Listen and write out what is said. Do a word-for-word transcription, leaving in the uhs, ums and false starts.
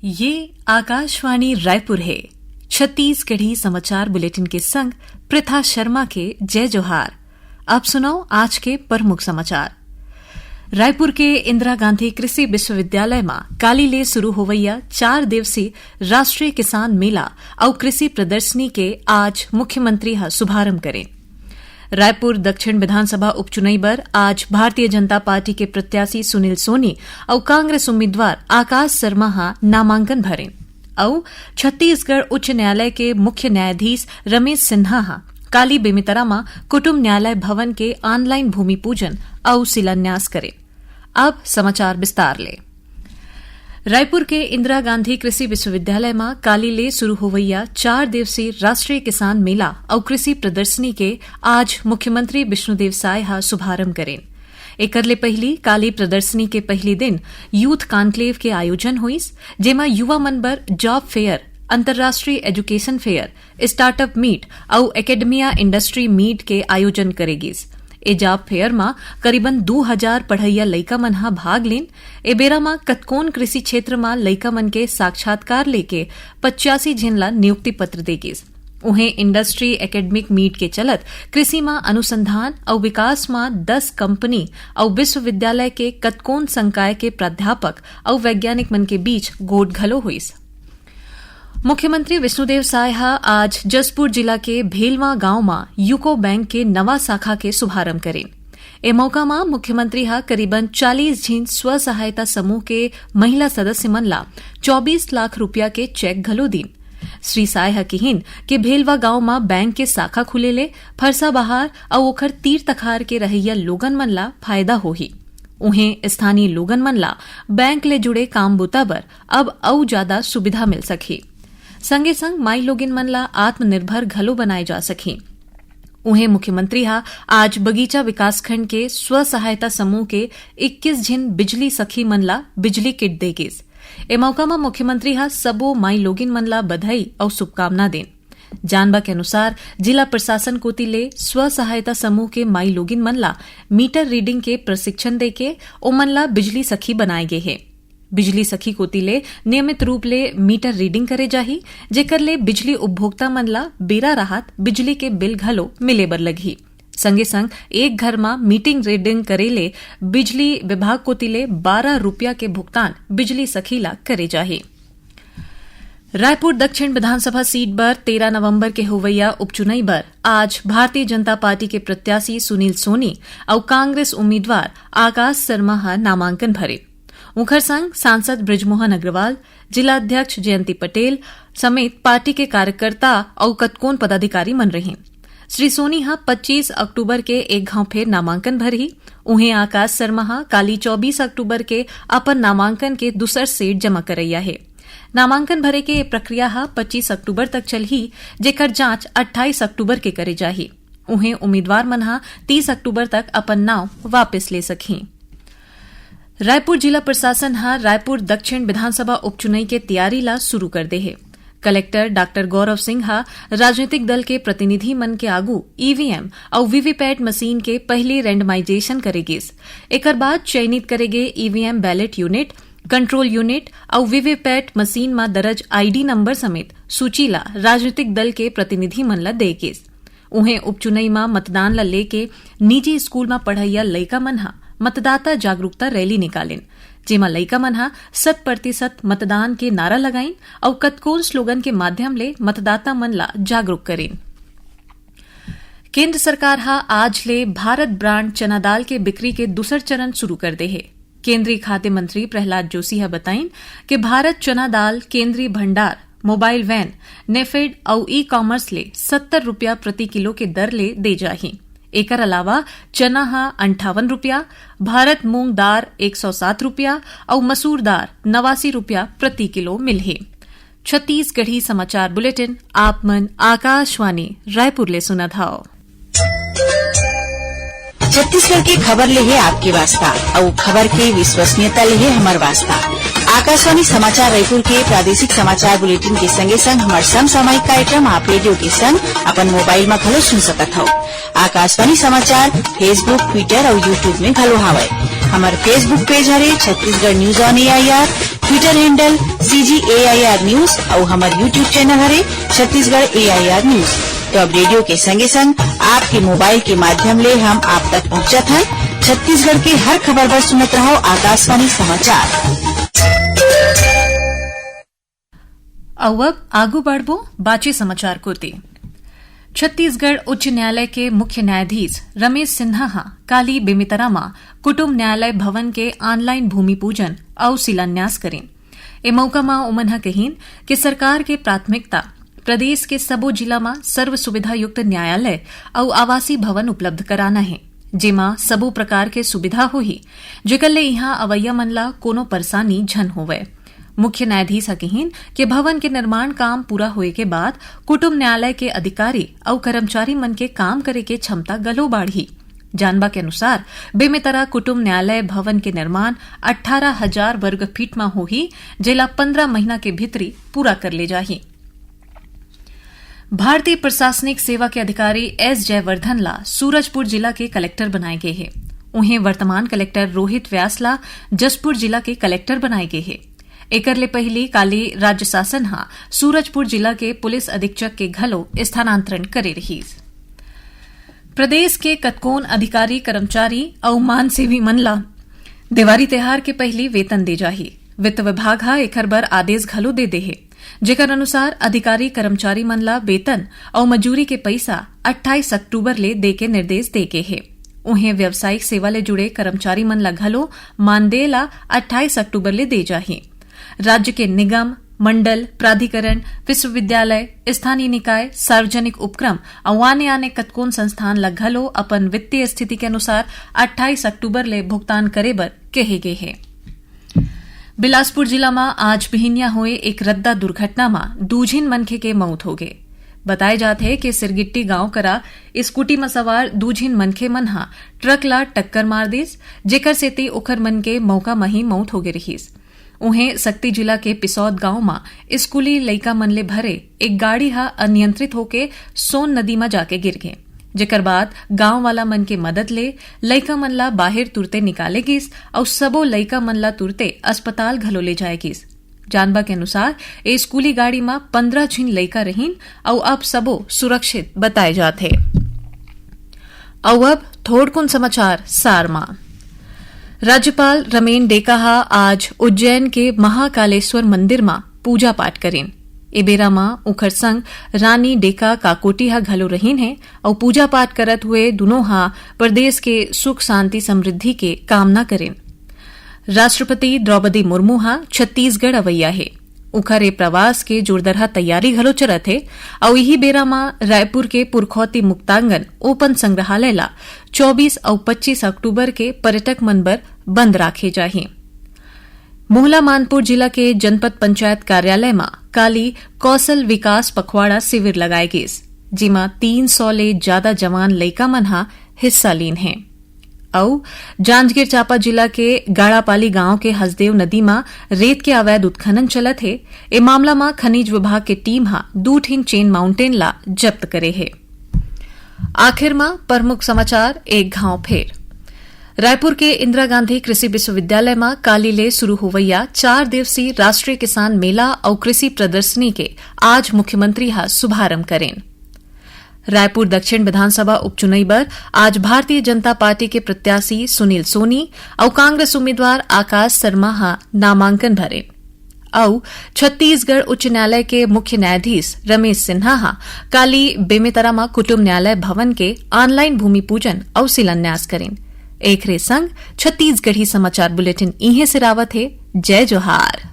ये आकाशवाणी रायपुर है। छत्तीसगढ़ी समाचार बुलेटिन के संग प्रथा शर्मा के जय जोहार। अब सुनव आज के प्रमुख समाचार। रायपुर के इंदिरा गांधी कृषि विश्वविद्यालय म काली ले शुरू होवइया चार दिवसीय राष्ट्रीय किसान मेला अउ कृषि प्रदर्शनी के आज मुख्यमंत्री ह शुभारंभ करें। रायपुर दक्षिण विधानसभा उपचुनई बर आज भारतीय जनता पार्टी के प्रत्याशी सुनील सोनी अउ कांग्रेस उम्मीदवार आकाश शर्मा ह नामांकन भरें। अउ छत्तीसगढ़ उच्च न्यायालय के मुख्य न्यायाधीश रमेश सिन्हा ह काली बेमेतरा म कुटुंब न्यायालय भवन के online भूमि पूजन अउ शिलान्यास करें। अब समाचार विस्तार ले। रायपुर के इंदिरा गांधी कृषि विश्वविद्यालय म काली ले शुरू होवइया चार दिवसीय राष्ट्रीय किसान मेला अउ कृषि प्रदर्शनी के आज मुख्यमंत्री विष्णुदेव साय ह शुभारंभ करेन। एकर ले पहिली काली प्रदर्शनी के पहिली दिन यूथ कॉन्क्लेव के आयोजन होइस, जेमा युवा मन बर जॉब फेयर, अंतर्राष्ट्रीय एजुकेशन फेयर, स्टार्टअप मीट अउ एकेडमिया इंडस्ट्री मीट के आयोजन करे गिस। ए जॉब फेयर म करीबन दू हजार पढ़इया लइका मन ह भाग लीन। ए बेरा म कतकोन कृषि क्षेत्र म लइका मन के साक्षात्कार लेके पचासी झिन ल नियुक्ति पत्र दे गिस। उहें इंडस्ट्री एकेडमिक मीट के चलत कृषि म अनुसंधान अउ विकास म दस कंपनी अउ विश्वविद्यालय के कतकोन संकाय के प्राध्यापक अउ वैज्ञानिक मन के बीच गोठ घलो होइस। मुख्यमंत्री विष्णुदेव साय ह आज जशपुर जिला के भेलवा गांव म यूको बैंक के नवा शाखा के शुभारंभ करेन। ए मौका म मुख्यमंत्री ह करीबन चालीस झिन स्व सहायता समूह के महिला सदस्य मन ला चौबीस लाख रुपया के चेक घलो दीन। श्री साय ह किहिन कि भेलवा गांव म बैंक के शाखा खुले ले फरसाबहार अउ ओखर तीर तखार के रहइया लोगन मन ला फायदा होही। उहें, स्थानीय लोगन मन ला बैंक ले जुड़े काम बूता बर अब अउ जादा सुविधा मिल सकही। संगे संग माई लोगिन मन ला आत्मनिर्भर घलो बनाए जा सकही। उहें, मुख्यमंत्री ह आज बगीचा विकासखंड के स्व सहायता समूह के इक्कीस झिन बिजली सखी मन ला बिजली किट दे गिस। ए मौका म मुख्यमंत्री ह सबो माई लोगिन मन ला बधाई अउ शुभकामना देन। जानबा के अनुसार, जिला प्रशासन कोति ले स्व सहायता समूह के माई लोगिन मन ला मीटर रीडिंग के प्रशिक्षण देके ओमन ला बिजली सखी बनाए गे हे। बिजली सखी कोति ले नियमित रूप ले मीटर रीडिंग करे जाही, जेकर ले बिजली उपभोक्ता मन ला बेरा राहत बिजली के बिल घलो मिले बर लगही। संगे संग एक घर म मीटिंग रीडिंग करे ले बिजली विभाग कोति ले बारह रुपया के भुगतान बिजली सखी ला करे जाही। रायपुर दक्षिण विधानसभा सीट बर तेरह नवंबर के होवइया उपचुनई बर आज भारतीय जनता पार्टी के प्रत्याशी सुनील सोनी अउ कांग्रेस उम्मीदवार आकाश शर्मा ह नामांकन भरे। उंखर संग सांसद बृजमोहन अग्रवाल, जिला अध्यक्ष जयंती पटेल समेत पार्टी के कार्यकर्ता अउ कतकोन पदाधिकारी मन रहिन। श्री सोनी ह पच्चीस अक्टूबर के एक घांव फेर नामांकन भरही। उहें, आकाश शर्मा ह काली चौबीस अक्टूबर के अपन नामांकन के दूसर सेट जमा करइया हे। नामांकन भरे के ये प्रक्रिया ह पच्चीस अक्टूबर तक चलही, जेकर जांच अट्ठाईस अक्टूबर के करे जाही। उहें, उम्मीदवार मन ह तीस अक्टूबर तक अपन नांव वापस ले सकही। रायपुर जिला प्रशासन ह रायपुर दक्षिण विधानसभा उपचुनई के तियारी ला शुरू कर दे हे। कलेक्टर डॉक्टर गौरव सिंह ह राजनीतिक दल के प्रतिनिधि मन के आगू ईवीएम अउ वीवीपैट मशीन के पहिली रेंडमाइजेशन करे गिस। एकर बाद चयनित करे गे EVM ballot unit, control unit अउ वीवीपैट मशीन म दर्ज आईडी नंबर समेत सूची ला राजनीतिक दल के प्रतिनिधि मन ला दे गिस। उहें, उपचुनई म मतदान ल लेके निजी स्कूल म पढ़इया लइका मन ह मतदाता जागरूकता रैली निकालिन, जेमा लइका मन ह शत प्रतिशत मतदान के नारा लगाइन अउ कतकोन स्लोगन के माध्यम ले मतदाता मन ला जागरूक करिन। केंद्र सरकार ह आज ले भारत ब्रांड चना दाल के बिक्री के दूसर चरण शुरू कर दे हे। केंद्रीय खाद्य मंत्री प्रहलाद जोशी ह बताइन कि भारत चना दाल केंद्रीय भंडार, मोबाइल वैन, नेफेड अउ ई कॉमर्स ले सत्तर रुपया प्रति किलो के दर ले दे जाही। एकर अलावा चना ह अंठावन रुपया, भारत मूंग दार एक सौ सात रुपया अउ मसूर दार नवासी रुपया प्रति किलो मिलही। छत्तीसगढ़ी समाचार बुलेटिन आप मन आकाशवाणी रायपुर ले सुनत हव। छत्तीसगढ़ के खबर ले हे आपके वास्ता, अउ खबर के विश्वसनीयता ले हे हमर वास्ता। आकाशवाणी समाचार रायपुर के प्रादेशिक समाचार बुलेटिन के संगे संग हमर समसामयिक कार्यक्रम आप रेडियो के संग अपन मोबाइल म घलो सुन सकत हव। आकाशवाणी समाचार Facebook, Twitter अउ YouTube में घलो हावय। हमर Facebook पेज हरे Chhattisgarh news on AIR, Twitter handle CG AIR news अउ हमर YouTube चैनल हरे छत्तीसगढ़ एआईआर न्यूज। तो अब रेडियो के संगे संग आपके मोबाइल के माध्यम ले हम आप तक पहुंचत हन छत्तीसगढ़ के हर खबर बर। सुनत रहो आकाशवाणी समाचार। अउ अब आगू बढ़बो बाचे समाचार कोति। छत्तीसगढ़ उच्च न्यायालय के मुख्य न्यायाधीश रमेश सिन्हा ह काली बेमेतरा म कुटुंब न्यायालय भवन के ऑनलाइन भूमि पूजन अउ शिलान्यास करिन। ए मौका म ओमन ह कहिन कि सरकार के प्राथमिकता प्रदेश के सबो जिला म सर्व सुविधा युक्त न्यायालय अउ आवासीय भवन उपलब्ध कराना हे, जेमा सबो प्रकार के सुविधा होही, जेकर ले इहां अवइया मन ला कोनो परेशानी झन होवय। मुख्य न्यायाधीश ह कहिन कि भवन के निर्माण काम पूरा होए के बाद कुटुंब न्यायालय के अधिकारी अउ कर्मचारी मन के काम करे के क्षमता घलो बाढ़ही। जानबा के अनुसार, बेमेतरा कुटुंब न्यायालय भवन के निर्माण अट्ठारह हजार वर्ग फीट म होही, जेला पन्द्रह महीना के भीतरी पूरा कर ले जाही। भारतीय प्रशासनिक सेवा के अधिकारी एस जयवर्धन ला सूरजपुर जिला के कलेक्टर बनाए गे हे। उहें, वर्तमान कलेक्टर रोहित व्यास ला जशपुर जिला के कलेक्टर बनाए गे हे। एकर ले पहिली काली राज्य शासन ह सूरजपुर जिला के पुलिस अधीक्षक के घलो स्थानांतरण करे रिहीस। प्रदेश के कतकोन अधिकारी, कर्मचारी अउ मानसेवी मन ला देवारी तिहार के पहिली वेतन दे जाही। वित्त विभाग ह एखर बर आदेश घलो दे दे हे, जेकर अनुसार अधिकारी, कर्मचारी मन ला वेतन अउ मजूरी के पइसा अट्ठाईस अक्टूबर ले दे के निर्देश दे गे हे। उहें, व्यावसायिक सेवा ले जुड़े कर्मचारी मन ला घलो मानदेय ला अट्ठाईस अक्टूबर ले दे जाही। राज्य के निगम, मंडल, प्राधिकरण, विश्वविद्यालय, स्थानीय निकाय, सार्वजनिक उपक्रम अउ आने-आने कतकोन संस्थान ल घलो अपन वित्तीय स्थिति के अनुसार अट्ठाईस अक्टूबर ले भुगतान करे बर कहे गे हे। बिलासपुर जिला म आज बिहिनिया होए एक रद्दा दुर्घटना म दू झिन मनखे के मउत होगे। बताए जात हे कि सिरगिट्टी गांव करा स्कूटी म सवार दू झिन मनखे मन ह ट्रक ला टक्कर मार दिस, जेकर सेती ओखर मन के मउका म ही मउत होगे रिहिस। उहें, सक्ती जिला के पिसौद गांव म स्कूली लइका मन ले भरे एक गाड़ी ह अनियंत्रित होके सोन नदी म जाके गिर गे, जेकर बाद गांव वाला मन के मदद ले लइका मन ला बाहिर तुरते निकाले गिस अउ सबो लइका मन ला तुरते अस्पताल घलो ले जाए गिस। जानबा के अनुसार, ए स्कूली गाड़ी म पन्द्रह झिन लइका रहिन अउ अब सबो सुरक्षित बताए जात हे। अउ अब थोड़कुन समाचार सार म। राज्यपाल रमेन डेका ह आज उज्जैन के महाकालेश्वर मंदिर म पूजा पाठ करिन। ए बेरा म उखर संग रानी डेका काकोटी ह घलो रहिन हे अउ पूजा पाठ करत हुए दुनों ह प्रदेश के सुख, शांति, समृद्धि के कामना करिन। राष्ट्रपति द्रौपदी मुर्मू ह छत्तीसगढ़ अवइया हे। उखर ए प्रवास के जोरदरहा तैयारी घलो चलत हे अउ इही बेरा म रायपुर के पुरखौती मुक्तांगन ओपन संग्रहालय ला चौबीस अउ पच्चीस अक्टूबर के पर्यटक मन बर बंद राखे जाही। मोहला मानपुर जिला के जनपद पंचायत कार्यालय म काली कौशल विकास पखवाड़ा शिविर लगाए गिस, जेमा तीन सौ ले जादा जवान लइका मन ह हिस्सा लीन हे। अउ जांजगीर चांपा जिला के गाड़ापाली गांव के हसदेव नदी म रेत के अवैध उत्खनन चलत हे। ए मामला म खनिज विभाग के टीम ह दू ठिन चेन माउंटेन ला जब्त करे हे। आखिर म प्रमुख समाचार एक घांव फेर। रायपुर के इंदिरा गांधी कृषि विश्वविद्यालय म काली ले शुरू होवइया चार दिवसीय राष्ट्रीय किसान मेला अउ कृषि प्रदर्शनी के आज मुख्यमंत्री ह शुभारंभ करेन। रायपुर दक्षिण विधानसभा उपचुनई बर आज भारतीय जनता पार्टी के प्रत्याशी सुनील सोनी अउ कांग्रेस उम्मीदवार आकाश शर्मा ह नामांकन भरेन। अउ छत्तीसगढ़ उच्च न्यायालय के मुख्य न्यायाधीश रमेश सिन्हा ह काली बेमेतरा म कुटुंब न्यायालय भवन के ऑनलाइन भूमि पूजन अउ शिलान्यास करिन। एखरे संग छत्तीसगढ़ी समाचार बुलेटिन इहें सिरावत हे। जय जोहार।